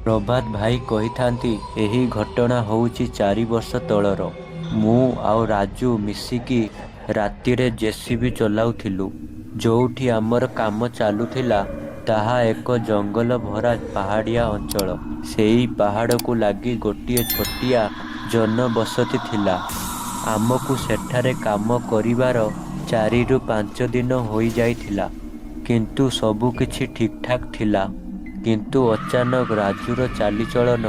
ପ୍ରଭାତ ଭାଇ କହିଥାନ୍ତି, ଏହି ଘଟଣା ହଉଛି 4 ବର୍ଷ ତଳର। ମୁଁ ଆଉ ରାଜୁ ମିଶିକି ରାତିରେ ଜେସିବି ଚଲାଉଥିଲୁ। ଯୋଉଠି ଆମର କାମ ଚାଲୁଥିଲା ତାହା ଏକ ଜଙ୍ଗଲ ଭରା ପାହାଡ଼ିଆ ଅଞ୍ଚଳ। ସେଇ ପାହାଡ଼କୁ ଲାଗି ଗୋଟିଏ ଛୋଟିଆ ଜନବସତି ଥିଲା। ଆମକୁ ସେଠାରେ କାମ କରିବାର 4ରୁ 5 ଦିନ ହୋଇଯାଇଥିଲା। କିନ୍ତୁ ସବୁକିଛି ଠିକଠାକ ଥିଲା। କିନ୍ତୁ ଅଚାନକ ରାଜୁର ଚାଲିଚଳନ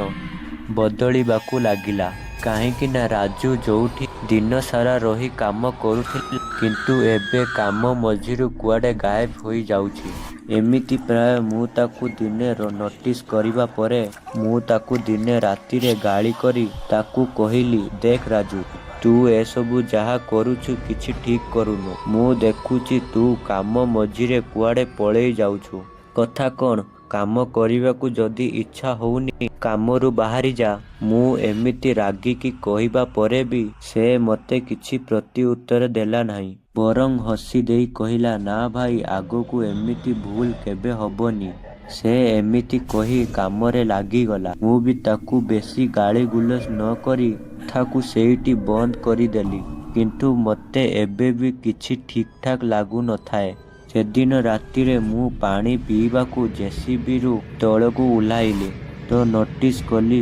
ବଦଳିବାକୁ ଲାଗିଲା। କାହିଁକିନା ରାଜୁ ଯୋଉଠି ଦିନସାରା ରହି କାମ କରୁଥିଲା, କିନ୍ତୁ ଏବେ କାମ ମଝିରୁ କୁଆଡ଼େ ଗାଏବ ହୋଇଯାଉଛି। ଏମିତି ପ୍ରାୟ ମୁଁ ତାକୁ ଦିନେ ନୋଟିସ କରିବା ପରେ ମୁଁ ତାକୁ ଦିନେ ରାତିରେ ଗାଳି କରି ତାକୁ କହିଲି, ଦେଖ ରାଜୁ, ତୁ ଏସବୁ ଯାହା କରୁଛୁ କିଛି ଠିକ କରୁନୁ। ମୁଁ ଦେଖୁଛି ତୁ କାମ ମଝିରେ କୁଆଡ଼େ ପଳେଇ ଯାଉଛୁ। କଥା କଣ? କାମ କରିବାକୁ ଯଦି ଇଚ୍ଛା ହଉନି କାମରୁ ବାହାରି ଯା। ମୁଁ ଏମିତି ରାଗିକି କହିବା ପରେ ବି ସେ ମୋତେ କିଛି ପ୍ରତିଉତ୍ତର ଦେଲା ନାହିଁ। ବରଂ ହସି ଦେଇ କହିଲା, ନା ଭାଇ, ଆଗକୁ ଏମିତି ଭୁଲ କେବେ ହବନି। ସେ ଏମିତି କହି କାମରେ ଲାଗିଗଲା। ମୁଁ ବି ତାକୁ ବେଶୀ ଗାଳିଗୁଲଜ ନ କରି କଥାକୁ ସେଇଠି ବନ୍ଦ କରିଦେଲି। କିନ୍ତୁ ମୋତେ ଏବେ ବି କିଛି ଠିକଠାକ ଲାଗୁନଥାଏ। ସେଦିନ ରାତିରେ ମୁଁ ପାଣି ପିଇବାକୁ ଜେସିବିରୁ ତଳକୁ ଓହ୍ଲାଇଲି ତ ନୋଟିସ କଲି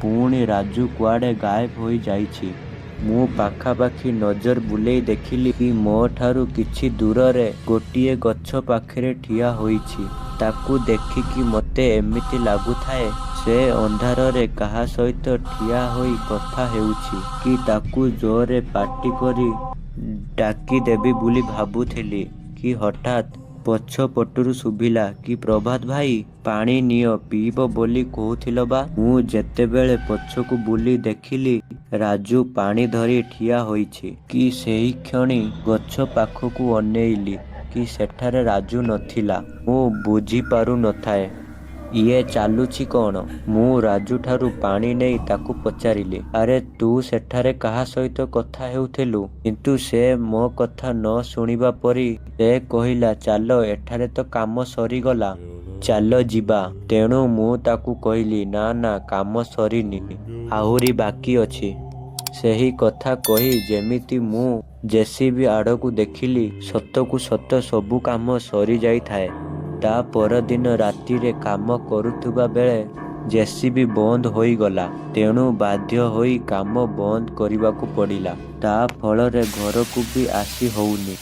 ପୁଣି ରାଜୁ କୁଆଡ଼େ ଗାଏବ ହୋଇଯାଇଛି। ମୁଁ ପାଖାପାଖି ନଜର ବୁଲେଇ ଦେଖିଲି କି ମୋ ଠାରୁ କିଛି ଦୂରରେ ଗୋଟିଏ ଗଛ ପାଖରେ ଠିଆ ହୋଇଛି। ତାକୁ ଦେଖିକି ମୋତେ ଏମିତି ଲାଗୁଥାଏ ସେ ଅନ୍ଧାରରେ କାହା ସହିତ ଠିଆ ହୋଇ କଥା ହେଉଛି କି ତାକୁ ଜୋରରେ ପାଟି କରି ଡାକିଦେବି ବୋଲି ଭାବୁଥିଲି କି ହଠାତ ପଛ ପଟରୁ ଶୁଭିଲା କି, ପ୍ରଭାତ ଭାଇ, ପାଣି ନିଅ ପିଇବ ବୋଲି କହୁଥିଲ ବା। ମୁଁ ଯେତେବେଳେ ପଛକୁ ବୁଲି ଦେଖିଲି ରାଜୁ ପାଣି ଧରି ଠିଆ ହୋଇଛି କି ସେହିକ୍ଷଣି ଗଛ ପାଖକୁ ଅନେଇଲି କି ସେଠାରେ ରାଜୁ ନଥିଲା। ମୁଁ ବୁଝିପାରୁନଥାଏ ଇଏ ଚାଲୁଛି କଣ? ମୁଁ ରାଜୁଠାରୁ ପାଣି ନେଇ ତାକୁ ପଚାରିଲି, ଆରେ ତୁ ସେଠାରେ କାହା ସହିତ କଥା ହେଉଥିଲୁ? କିନ୍ତୁ ସେ ମୋ କଥା ନ ଶୁଣିବା ପରି ସେ କହିଲା, ଚାଲ, ଏଠାରେ ତ କାମ ସରିଗଲା, ଚାଲ ଯିବା। ତେଣୁ ମୁଁ ତାକୁ କହିଲି, ନା ନା, କାମ ସରିନି, ଆହୁରି ବାକି ଅଛି। ସେହି କଥା କହି ଯେମିତି ମୁଁ ଜେସିବି ଆଡ଼କୁ ଦେଖିଲି, ସତକୁ ସତ ସବୁ କାମ ସରିଯାଇଥାଏ। ତା ପରଦିନ ରାତିରେ କାମ କରୁଥିବା ବେଳେ ଜେସିବି ବନ୍ଦ ହୋଇଗଲା। ତେଣୁ ବାଧ୍ୟ ହୋଇ କାମ ବନ୍ଦ କରିବାକୁ ପଡ଼ିଲା। ତା ଫଳରେ ଘରକୁ ବି ଆସି ହଉନି,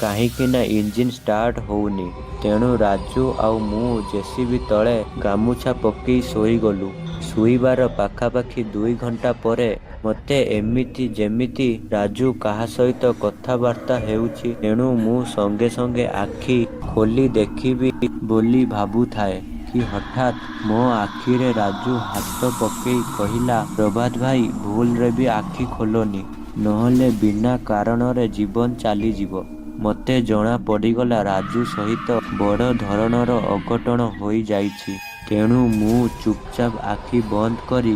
କାହିଁକିନା ଇଞ୍ଜିନ ଷ୍ଟାର୍ଟ ହଉନି। ତେଣୁ ରାଜୁ ଆଉ ମୁଁ ଜେସିବି ତଳେ ଗାମୁଛା ପକେଇ ଶୋଇଗଲୁ। ଶୋଇବାର ପାଖାପାଖି 2 ଘଣ୍ଟା ପରେ ମୋତେ ଏମିତି ଯେମିତି ରାଜୁ କାହା ସହିତ କଥାବାର୍ତ୍ତା ହେଉଛି। ତେଣୁ ମୁଁ ସଙ୍ଗେ ସଙ୍ଗେ ଆଖି ଖୋଲି ଦେଖିବି ବୋଲି ଭାବୁଥାଏ କି ହଠାତ ମୋ ଆଖିରେ ରାଜୁ ହାତ ପକେଇ କହିଲା, ପ୍ରଭାତ ଭାଇ, ଭୁଲରେ ବି ଆଖି ଖୋଲନି, ନହେଲେ ବିନା କାରଣରେ ଜୀବନ ଚାଲିଯିବ। ମୋତେ ଜଣା ପଡ଼ିଗଲା ରାଜୁ ସହିତ ବଡ଼ ଧରଣର ଅଘଟଣ ହୋଇଯାଇଛି। ତେଣୁ ମୁଁ ଚୁପଚାପ ଆଖି ବନ୍ଦ କରି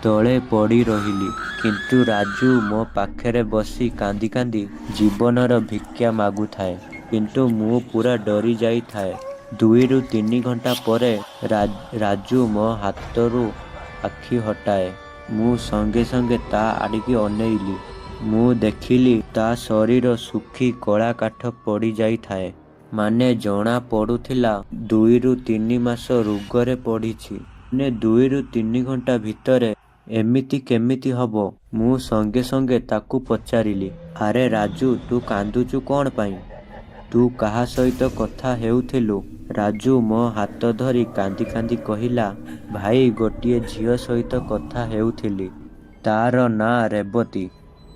ତଳେ ପଡ଼ି ରହିଲି। କିନ୍ତୁ ରାଜୁ ମୋ ପାଖରେ ବସି କାନ୍ଦି କାନ୍ଦି ଜୀବନର ଭିକ୍ଷା ମାଗୁଥାଏ। କିନ୍ତୁ ମୁଁ ପୁରା ଡରି ଯାଇଥାଏ। 2ରୁ 3 ଘଣ୍ଟା ପରେ ରାଜୁ ମୋ ହାତରୁ ଆଖି ହଟାଏ। ମୁଁ ସଙ୍ଗେ ସଙ୍ଗେ ତା ଆଡ଼ିକି ଅନେଇଲି। ମୁଁ ଦେଖିଲି ତା ଶରୀର ଶୁଖି କଳା କାଠ ପଡ଼ିଯାଇଥାଏ। ମାନେ ଜଣା ପଡୁଥିଲା 2ରୁ 3 ମାସ ରୋଗରେ ପଡ଼ିଛି। ମାନେ 2ରୁ 3 ଘଣ୍ଟା ଭିତରେ ଏମିତି କେମିତି ହବ? ମୁଁ ସଙ୍ଗେ ସଙ୍ଗେ ତାକୁ ପଚାରିଲି, ଆରେ ରାଜୁ, ତୁ କାନ୍ଦୁଛୁ କଣ ପାଇଁ? ତୁ କାହା ସହିତ କଥା ହେଉଥିଲୁ? ରାଜୁ ମୋ ହାତ ଧରି କାନ୍ଦି କାନ୍ଦି କହିଲା, ଭାଇ, ଗୋଟିଏ ଝିଅ ସହିତ କଥା ହେଉଥିଲି। ତାର ନାଁ ରେବତୀ।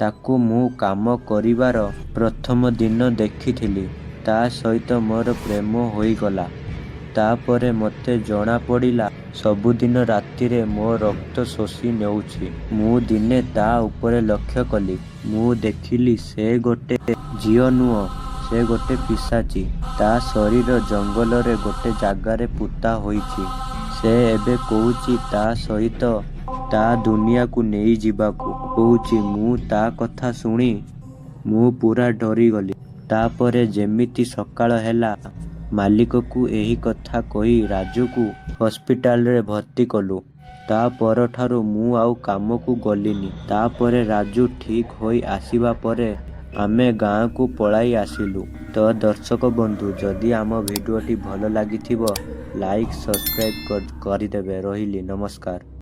ତାକୁ ମୁଁ କାମ କରିବାର ପ୍ରଥମ ଦିନ ଦେଖିଥିଲି। ତା ସହିତ ମୋର ପ୍ରେମ ହୋଇଗଲା। ତାପରେ ମୋତେ ଜଣା ପଡ଼ିଲା ସବୁଦିନ ରାତିରେ ମୋ ରକ୍ତ ଶୋଷି ନେଉଛି। ମୁଁ ଦିନେ ତା ଉପରେ ଲକ୍ଷ୍ୟ କଲି। ମୁଁ ଦେଖିଲି ସେ ଗୋଟେ ଝିଅ ନୁହଁ, ସେ ଗୋଟେ ପିଶାଚୀ। ତା ଶରୀର ଜଙ୍ଗଲରେ ଗୋଟେ ଜାଗାରେ ପୋତା ହୋଇଛି। ସେ ଏବେ କହୁଛି ତା ସହିତ ତା ଦୁନିଆକୁ ନେଇଯିବାକୁ କହୁଛି। ମୁଁ ତା କଥା ଶୁଣି ମୁଁ ପୁରା ଡରିଗଲି। ତାପରେ ଯେମିତି ସକାଳ ହେଲା, ମାଲିକକୁ ଏହି କଥା କହି ରାଜୁକୁ ହସ୍ପିଟାଲରେ ଭର୍ତ୍ତି କଲୁ। ତା ପରଠାରୁ ମୁଁ ଆଉ କାମକୁ ଗଲିନି। ତାପରେ ରାଜୁ ଠିକ୍ ହୋଇ ଆସିବା ପରେ ଆମେ ଗାଁକୁ ପଳାଇ ଆସିଲୁ। ତ ଦର୍ଶକ ବନ୍ଧୁ, ଯଦି ଆମ ଭିଡ଼ିଓଟି ଭଲ ଲାଗିଥିବ ଲାଇକ୍, ସବସ୍କ୍ରାଇବ୍ କରିଦେବେ। ରହିଲି, ନମସ୍କାର।